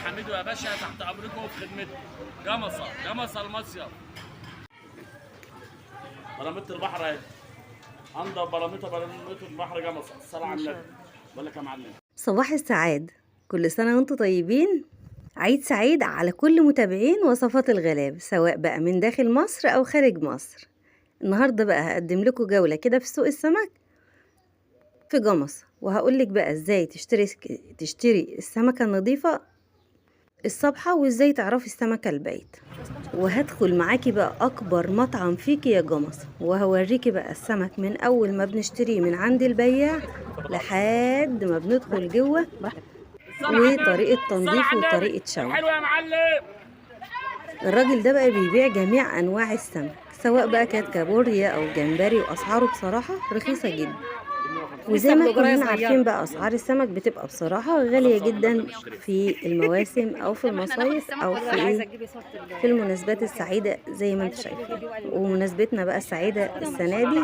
حميدو يا باشا، تحت امركم وفي خدمتكم. جمصه جمصه المصيف. بلاميط البحر اهي، انضف بلاميطه، بلاميط البحر جمصه. الصلاة على النبي. بقول لك يا معلم، صباح السعادة، كل سنة وانتم طيبين. عيد سعيد على كل متابعين وصفات الغلاب، سواء بقى من داخل مصر أو خارج مصر. النهاردة بقى هقدم لكم جولة كده في سوق السمك في جمصة، وهقولك بقى ازاي تشتري السمكة النظيفة الصبحة، وازاي تعرفي السمكة البيت. وهدخل معاكي بقى أكبر مطعم فيكي يا جمصة، وهوريكي بقى السمك من أول ما بنشتريه من عند البياع لحد ما بندخل جوه، وطريقة تنظيفه وطريقة شوي. حلو يا معلم. الراجل ده بقى بيبيع جميع أنواع السمك، سواء بقى كانت كابوريا أو جمبري، وأسعاره بصراحة رخيصة جدا. وزي ما كلنا عارفين بقى أسعار السمك بتبقى بصراحة غالية جدا في المواسم أو في المصايف أو في إيه، في المناسبات السعيدة زي ما انتم شايفين. ومناسبتنا بقى السعيدة السنة دي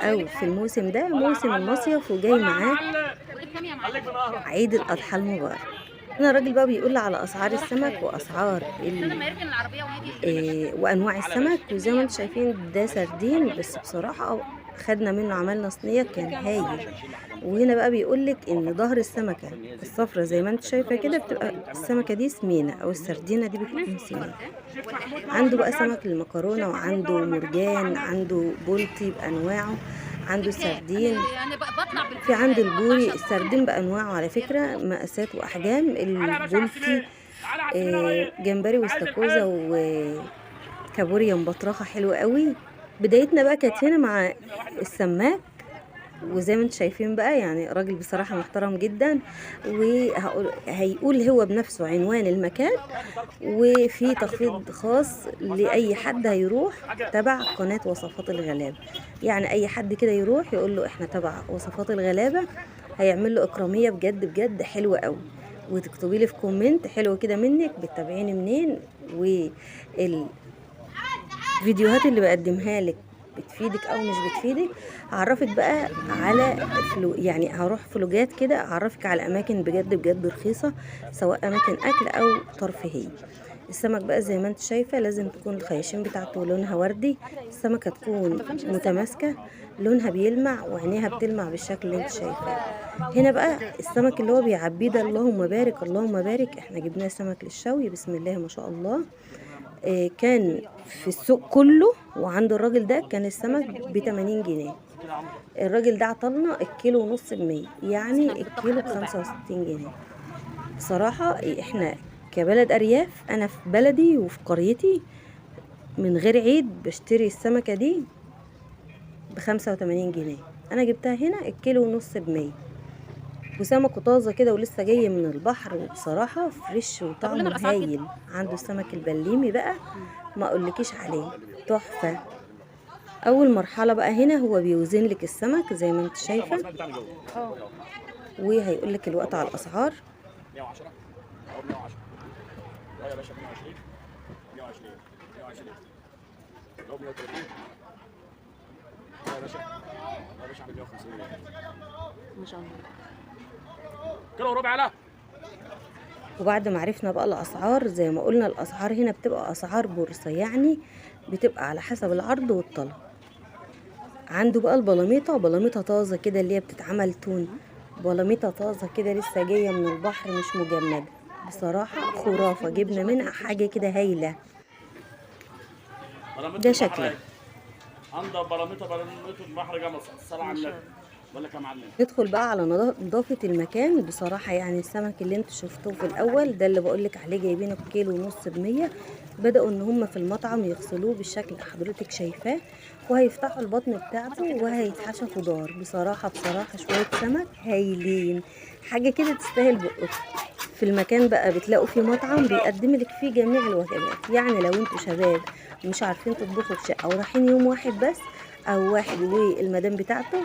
أو في الموسم ده، موسم المصيف، وجاي معاه عيد الأضحى المبارك. هنا الراجل بقى بيقول على أسعار السمك وأسعار وأنواع السمك. وزي ما انتم شايفين ده سردين، بس بصراحة خدنا منه عملنا صينية كان هايل. وهنا بقى بيقولك ان ظهر السمكة الصفرة زي ما انت شايفة كده بتبقى السمكة دي سمينة، او السردينة دي بتكون سمينة. عنده بقى سمك المكرونة، وعنده مرجان، عنده بولتي بأنواعه، عنده سردين، في عنده البوري، السردين بأنواعه على فكرة، مقاسات وأحجام، البولتي، جمبري واستاكوزا وكابوريا مبطرخة حلوة قوي. بدايتنا بقى كانت هنا مع السماك، وزي ما انتم شايفين بقى يعني راجل بصراحة محترم جدا، وهقول هيقول هو بنفسه عنوان المكان، وفي تخفيض خاص لأي حد هيروح تبع قناة وصفات الغلابة. يعني أي حد كده يروح يقول له احنا تبع وصفات الغلابة، هيعمل له إكرامية بجد بجد حلوة قوي. وتكتبي لي في comment حلو كده منك بتتابعيني منين، والفيديوهات اللي بقدمها لك بتفيدك او مش بتفيدك. هعرفك بقى على يعني هروح فلوجات كده اعرفك على اماكن بجد بجد رخيصة، سواء اماكن اكل او ترفيهية. السمك بقى زي ما انت شايفه لازم تكون الخياشيم بتاعته لونها وردي، السمكة تكون متماسكة، لونها بيلمع وعينيها بتلمع بالشكل اللي انت شايفاه. هنا بقى السمك اللي هو بيعبيه ده، اللهم بارك اللهم بارك، احنا جبناه سمك للشوي بسم الله ما شاء الله. كان في السوق كله وعند الراجل ده كان السمك ب80 جنيه. الراجل ده عطلنا الكيلو ونص ب100، يعني الكيلو ب65 جنيه. بصراحة احنا كبلد أرياف، أنا في بلدي وفي قريتي من غير عيد بشتري السمكة دي ب85 جنيه، أنا جبتها هنا الكيلو ونص ب100، وسمكه طازة كده ولسه جاي من البحر، وبصراحة fresh وطعمه هايل. عنده السمك البليمي بقى ما اقولكيش عليه، تحفة. أول مرحلة بقى هنا هو بيوزن لك السمك زي ما انت شايفة، وهيقول لك الوقت على الأسعار. 110 او 110. لا يا باشا، 120 120 120 لو 130. لا يا باشا، لا يا باشا، عامل 150 جنيه. ما شاء الله. كيلو وربع. لا. وبعد ما عرفنا بقى الأسعار، زي ما قلنا الأسعار هنا بتبقى أسعار بورصة، يعني بتبقى على حسب العرض والطلب. عنده بقى البلاميطة، بلاميطة طازة كده اللي هي بتتعمل تون، بلاميطة طازة كده لسه جاية من البحر مش مجمدة، بصراحة خرافة، جبنا منها حاجة كده هايلة. بلاميط ده البحر شكلها. اهي، انضف بلاميطه، بلاميط البحر جمصه. الصلاة على النبي. بقول لك يا معلم، ندخل بقى على نظافة المكان. بصراحة يعني السمك اللي انتوا شفتوه في الأول ده اللي بقولك عليه، جايبينه بكيلو ونص ب100، بدأوا ان هم في المطعم يغسلوه بالشكل اللي حضرتك شايفاه، وهيفتحوا البطن بتاعته وهيتحشى خضار. بصراحة بصراحة شوية سمك هايلين، حاجة كده تستاهل بقكم. في المكان بقى بتلاقوا فيه مطعم بيقدم لك فيه جميع الوجبات، يعني لو انتوا شباب مش عارفين تطبخوا في شقة ورايحين يوم واحد بس، او واحد والمدام بتاعته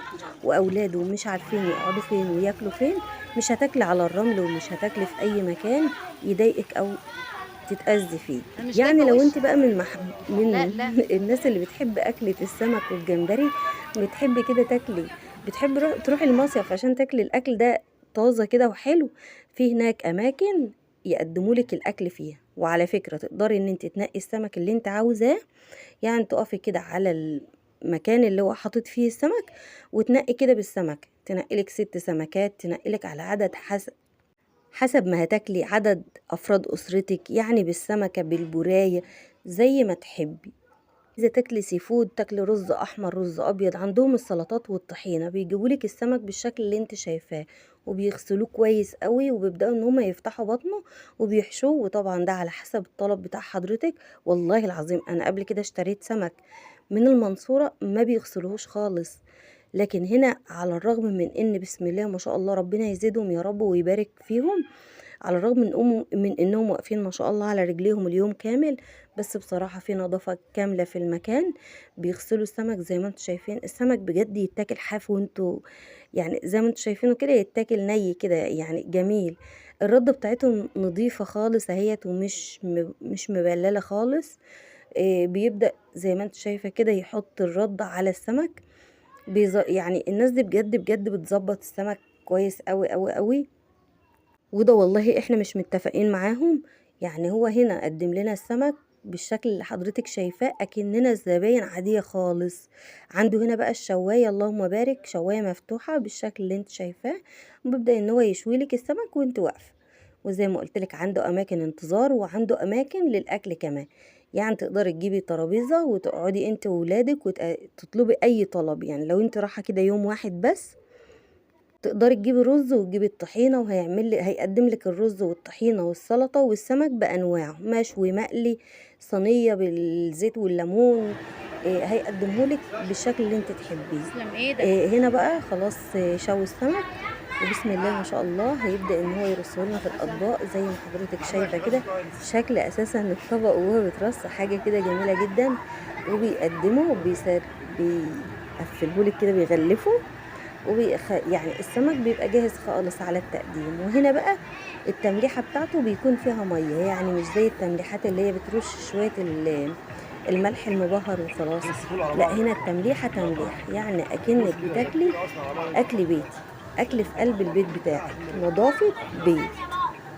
واولاده مش عارفين يقعدوا فين وياكلوا فين، مش هتاكلي على الرمل ومش هتاكلي في اي مكان يضايقك او تتأذي فيه. أنا مش يعني شايفة لو وش. انت بقى من من لا لا. الناس اللي بتحب اكلة السمك والجمبري، بتحب كده تاكلي، بتحب تروحي المصيف عشان تاكلي الاكل ده طازة كده وحلو، في هناك اماكن يقدموا لك الاكل فيها. وعلى فكرة تقدري ان انت تنقي السمك اللي انت عاوزاه، يعني تقفي كده على المكان اللي هو حاطط فيه السمك وتنقي كده بالسمك، تنقي لك 6 سمكات، تنقي لك على عدد حسب ما هتاكلي، عدد افراد اسرتك، يعني بالسمكه بالبرايه زي ما تحبي. اذا تاكلي seafood، تاكلي رز احمر رز ابيض، عندهم السلطات والطحينه، بيجيبولك السمك بالشكل اللي انت شايفاه وبيغسلوه كويس قوي، وبيبداوا ان هم يفتحوا بطنه وبيحشوه، وطبعا ده على حسب الطلب بتاع حضرتك. والله العظيم انا قبل كده اشتريت سمك من المنصورة ما بيغسلوهوش خالص، لكن هنا على الرغم من ان بسم الله ما شاء الله ربنا يزيدهم يا رب ويبارك فيهم، على الرغم من انهم واقفين ما شاء الله على رجليهم اليوم كامل، بس بصراحة في نظافة كاملة في المكان. بيغسلوا السمك زي ما انتم شايفين، السمك بجد يتاكل حاف، وانتوا يعني زي ما انتم شايفينه كده يتاكل ني كده، يعني جميل. الردة بتاعتهم نظيفة خالص اهيت، ومش مش مبللة خالص. بيبدأ زي ما انت شايفة كده يحط الردة على السمك، يعني الناس دي بجد بجد بتظبط السمك كويس قوي قوي قوي. وده والله احنا مش متفقين معاهم، يعني هو هنا قدم لنا السمك بالشكل اللي حضرتك شايفاه اكننا الزباين عادية خالص. عنده هنا بقى الشواية اللهم بارك، شواية مفتوحة بالشكل اللي انت شايفاه، وبيبدأ ان هو يشوي لك السمك وانت واقفة. وزي ما قلت لك عنده اماكن انتظار وعنده اماكن للاكل كمان، يعني تقدري تجيبي ترابيزة وتقعدي انت وولادك وتطلبي اي طلب. يعني لو انت رايحة كده يوم واحد بس تقدري تجيبي رز وتجيبي الطحينة، هيقدم لك الرز والطحينة والسلطة والسمك بأنواعه، مشوي مقلي صينية بالزيت والليمون، هيقدمه لك بالشكل اللي انت تحبيه. تسلم ايدك. هنا بقى خلاص، شوي السمك وبسم الله ما شاء الله هيبدأ ان هو يرصه لنا في الاطباق زي ما حضرتك شايفة كده. شكل اساسا الطبق وهو بيترص حاجة كده جميلة جدا، وبيقدمه بيقفله لك كده، بيغلفه، يعني السمك بيبقى جاهز خالص على التقديم. وهنا بقى التمليحة بتاعته بيكون فيها مية، يعني مش زي التمليحات اللي هي بترش شوية الملح المبهر وخلاص، لا هنا التمليحة تمليح، يعني اكنك بتاكلي اكل بيتي، اكل في قلب البيت بتاعك، نظافة بيت،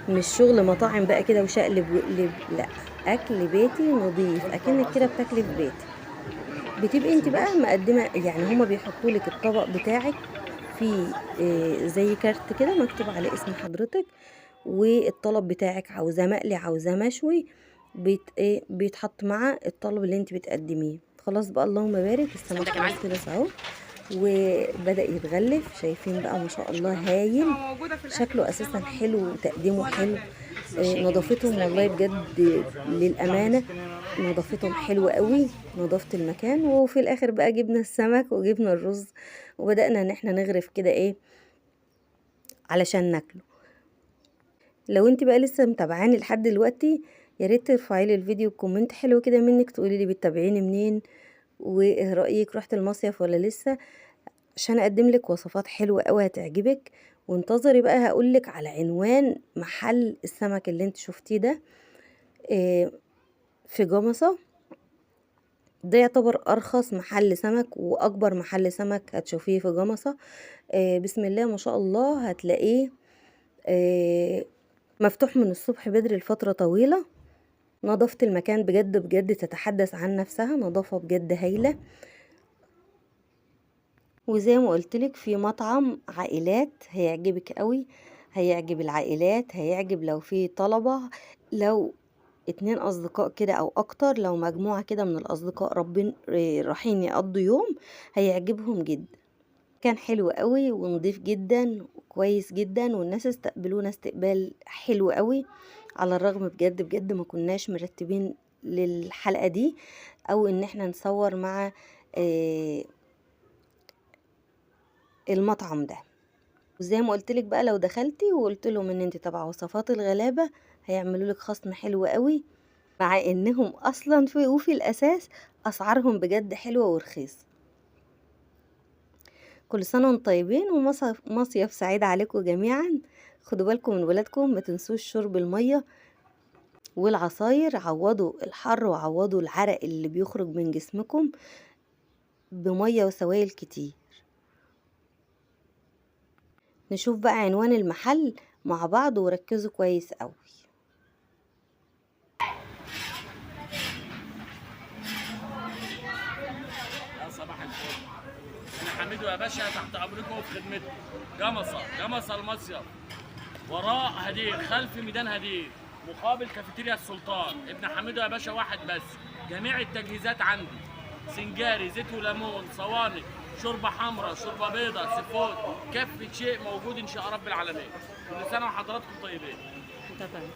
مش شغل مطاعم بقى كده وشقلب وقلب، لا اكل بيتي نظيف اكنك كده بتاكلي في بيتك. بتبقي انت بقى مقدمة، يعني هما بيحطوا لك الطبق بتاعك في زي كارت كده مكتوب عليه اسم حضرتك والطلب بتاعك، عاوزاه مقلي عاوزاه مشوي، بيتحط مع الطلب اللي انت بتقدميه. خلاص بقى اللهم بارك، السمك خلاص خلص اهو وبدأ يتغلف. شايفين بقى ما شاء الله هايل، شكله اساسا حلو وتقديمه حلو، نظافتهم والله بجد للأمانة نظافتهم حلوة قوي، نظافة المكان. وفي الاخر بقى جبنا السمك وجبنا الرز وبدأنا ان احنا نغرف كده ايه علشان ناكله. لو انت بقى لسه متابعاني لحد دلوقتي يا ريت ترفعي لي الفيديو ب comment حلو كده منك، تقولي لي بتتابعيني منين وايه رأيك، رحت المصيف ولا لسه، عشان اقدم لك وصفات حلوة قوي هتعجبك. وانتظري بقى هقولك على عنوان محل السمك اللي انت شفتيه ده، في جمصة. ده يعتبر ارخص محل سمك واكبر محل سمك هتشوفيه في جمصة. بسم الله ما شاء الله هتلاقيه، مفتوح من الصبح بدري لفترة طويلة. نظافة المكان بجد بجد تتحدث عن نفسها، نظافة بجد هايلة. وزي ما قلتلك في مطعم عائلات هيعجبك قوي، هيعجب العائلات، هيعجب لو في طلبة، لو 2 أصدقاء كده أو أكتر، لو مجموعة كده من الأصدقاء رايحين يقضوا يوم هيعجبهم جدا. كان حلو قوي ونضيف جدا وكويس جدا، والناس استقبلونا استقبال حلو قوي، على الرغم بجد بجد ما كناش مرتبين للحلقة دي أو إن احنا نصور مع المطعم ده. وزي ما قلت لك بقى لو دخلتي وقلت لهم ان انت تبع وصفات الغلابة هيعملوا لك خصم حلو قوي، مع انهم اصلا وفي الاساس اسعارهم بجد حلوة ورخيصة. كل سنة وانتم طيبين ومصيف سعيد عليكم جميعا. خدوا بالكم من ولادكم، ما تنسوش شرب المية والعصاير، عوضوا الحر وعوضوا العرق اللي بيخرج من جسمكم بمية وسوائل كتير. نشوف بقى عنوان المحل مع بعض وركزوا كويس قوي. حميدو يا باشا تحت امركم وفي خدمتكم. جمصه، جمصه المصيف، وراء هدير، خلف ميدان هدير، مقابل كافيتيريا السلطان. ابن حميدو يا باشا واحد بس. جميع التجهيزات عندي، سنجاري، زيت وليمون، صواني، شوربة حمراء، شوربة بيضاء، seafood، كافة شيء موجود ان شاء رب العالمين. كل سنة وحضراتكم طيبين. تمام.